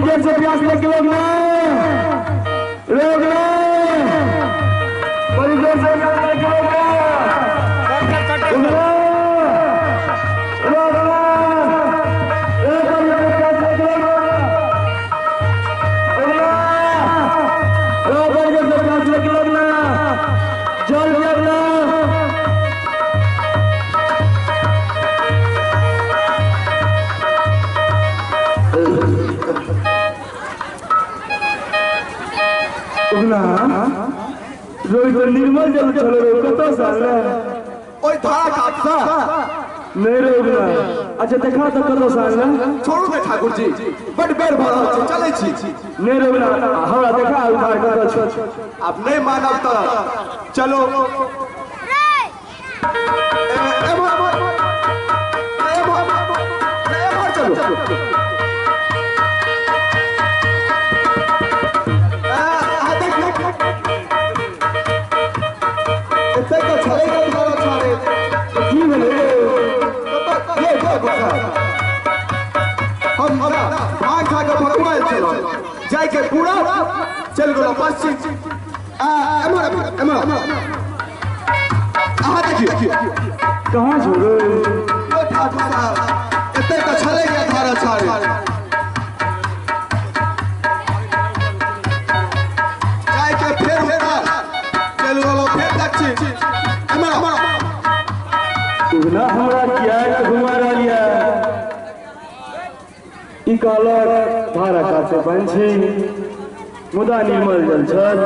जोर से प्यास लेके लोग ना लोग ना बड़ी जोर से प्यास लेके लोग ना लोग ना बड़ी जोर से प्यास लेके लोग ना लोग बड़ी जोर से प्यास लेके लोग ना जल जल ना निर्मल जल चलो रे कत साल ओइ धारा काट सा नहीं रे उगना। अच्छा देखा तो कत साल छोड़ू ने ठाकुर जी बड बेर भ रहल छै चलै छी। नहीं रे उगना हमरा देखा उधार कत छै। अब नहीं मानब त चलो एमहर चलो। हम भाग खा के भगवान चलो जाय के पूरा चल गेलो पश्चिम। एमहर एमहर अहाँ देखियो कहाँ छोड़ो ठाकुर साहब एते त छलै के धारा छाड़े जाय के फेर उतार चल गेलो फेर दक्षिण। एमहर उगना हमरा किया घुमा रहल ये ई कहलक धारा कात से पंछी मुदा निर्मल जल छल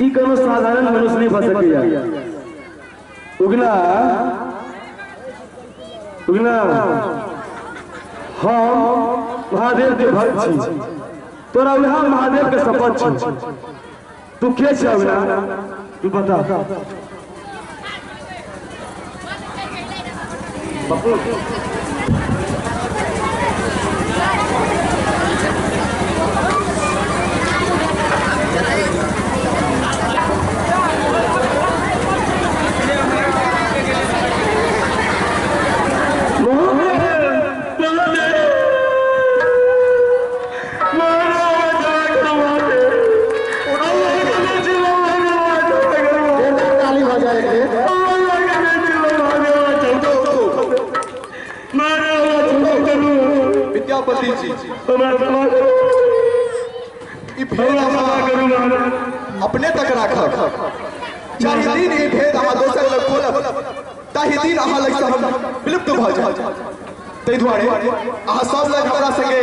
ई कोनो साधारण मनुष्य नहीं भऽ सकैया। उगना उगना हम महादेव के भक्त छी तोरा उएह महादेव के शपथ छी तू के छ उगना तू बता। बापू विद्यापति जी अपने तक राखब जाहि दिन ई भेद अहाँ दोसर लग खोलब ताहि दिन अहाँ लग से हम विलुप्त भऽ जायब। ताहि दुआरे अहाँ सब लग हमरा संगे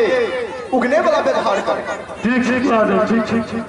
उगने वाला व्यवहार कर। ठीक ठीक ठीक ठीक।